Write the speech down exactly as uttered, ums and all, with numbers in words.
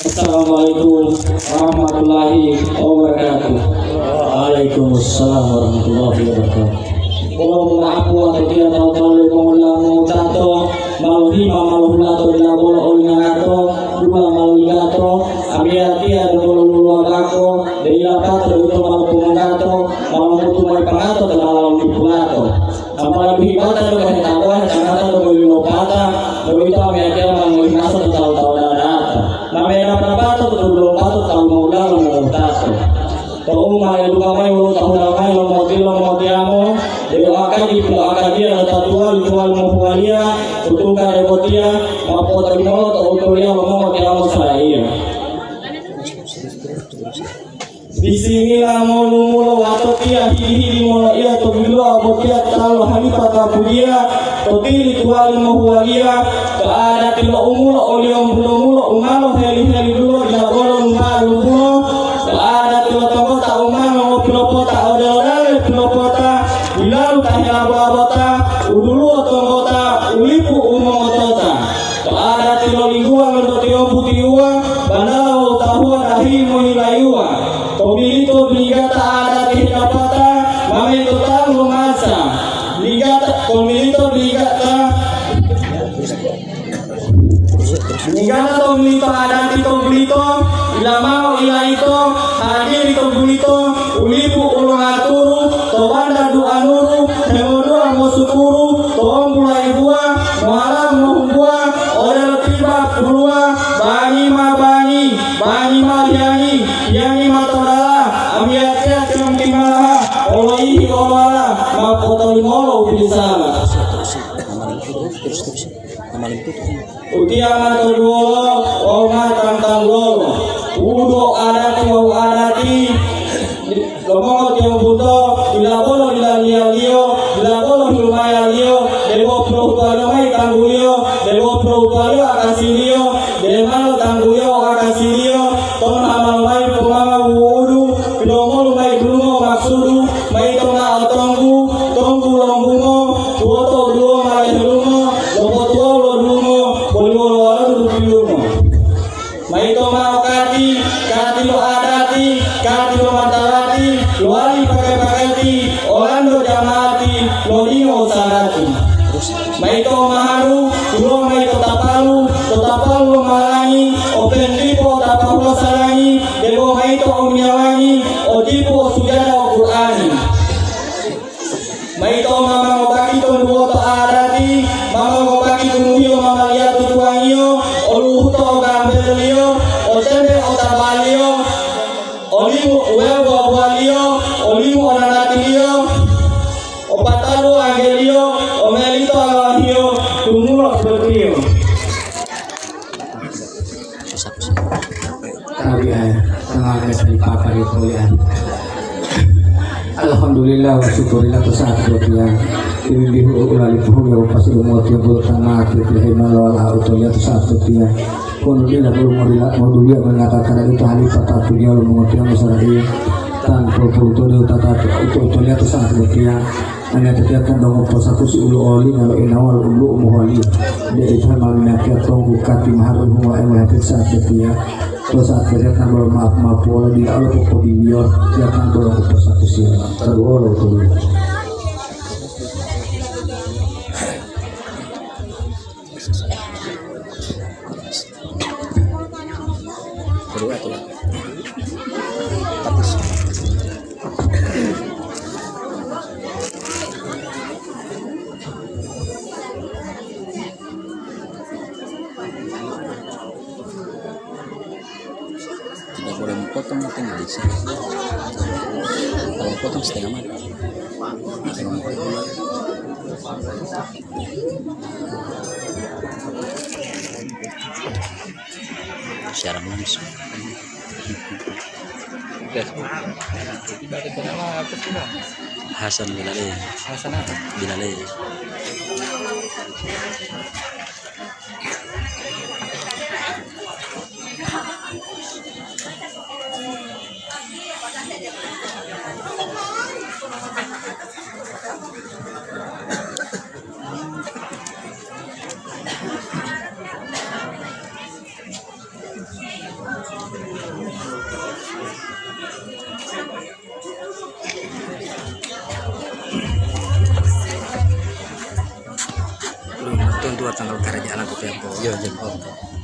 Assalamualaikum warahmatullahi wabarakatuh. Waalaikumsalam warahmatullahi wabarakatuh. Wolo mongaapu wato tiya tawu-tawu lo mongolamu tato, malohima malohulato dila bolo olingangato, dula malolingato, amiyatiya debolo luluwa bako, dila pato ito malopomonggato, malomutu mayi pangato to dalalo lipulato. Apalagi hibata debo hetabuwa hetanata debo yilopata, debo ito amiyatiya ma ngohi maso to tawu-tawu dadata. Namela papato to dulopata tawu mongolalo mongowutato. To'u ma ledungga mayi wolo tahula mayi lo moti-, lo motiyamo, debo akadi piloakadiya lo tatuwa lituwa lo mohuwaliya, tutungga debotiya ma potolimolo to utoliya lo mongotiyamo saiya. Bisimila molumulo watotiya hidi-hidi moloiya to biluwa botiya ta lo halipa tapudiya, to tili tuwali mohuwaliya, to adati lo umulo oliyo mulo-mulo u ma loheli-helidulo dila bolo lumba-lumbulo, to adati lo tonggota u ma longopilopota odelo dale pilopota, dilalu ta helabo-labota, u duluwo tonggota, u lipu u mongotota. To adati lo lingguwa lonto tiyombu tiyuwa, banala wawu tahuwa dahi mohilayuwa. Tomilito biligata adati hedapata, ma mento talu lo masa. Ligata, tomilito biligata, ligata tomilito adati to bulito, ilamao ilaito, hadiri to bulito, u lipu u longaturu, to banda duanuru, hemoduwa mosukuru, to ombulayibuwa, mohala mohumbuwa, odelo tiba puluwa, bangi ma bangi, bangi ma liyangi, liyangi ma todala, amiyatiya tilumtimalaha, oloyihi olowala, ma potolimolo u bilisala. Utiya ma toduwolo wawu ma tanggu-tanggulolo, wu'udu adati wawu adati lo mongotiyombuto, dila bolo dilaliyaliyo, dila bolo hilumayaliyo, debo pilohutuwaliyo mayi tangguliyo, debo pilohutuwaliyo akasiliyo, debo malo tangguliyo wawu akasiliyo, tonu hamalo mayi pomama wu'udu, pilomolu mayi dulungo maksudu, mayi to mao tonggu, tonggu longgungo, tuwoto duwo ma lehelungo, lopotuwolo dungo, boli wolo-wolo dudupiyungo. Maito mao kati, kati lo adati, kati lo matalati, lowali pake-paketi, olanto jama'ati, lodingo usalati. Maito maharu, tulo maito tapalu, to tapalu lo malangi, openu dipo tapahulo salangi, debo maito omiyawangi, o dipo o sujada o Qur'ani. Maito mama ngobaki to duwoto adati, mama ngobaki tumuhiyo mama liyatu tuwangiyo, o luhuto o gambeleliyo, o tembe o tabaliyo, o limu uweu buwa-buwaliyo, o limu o nanatiliyo, o patalu anggeliyo, o melito alawahiyo, tumulo tulotiyo. Tabi'ah, tanganga sali papa di kuliah. Alhamdulillah wa syukurillah to saat botiya. Ini dihu ulali puhuya wa pasi umur tiga puluh tangah tiga puluh lima lawal au to lihat saat botiya. Kono dila belum mau dila mau dulia mengatakan itu halifah tak punya lo mengerti yang besar ini. Tanpa puluh tahun tata itu to lihat saat botiya. Hanya kegiatan dong posaku si ulu oli ngalo inawal ulu umuholi. Dia itu malu nyakia tonggu kati mahal ulu wa emu hati saat dia. Terus saat kegiatan belum maaf maaf wala di alo pokok di dia. Dia kan belum posaku si. Kedua lo tuh. Potong setengah mata. Siaran langsung. Hasan Bilale. Hasan apa? Bilale. Belum tentu tanggal kerajaan aku tempo. Iya, jam empat.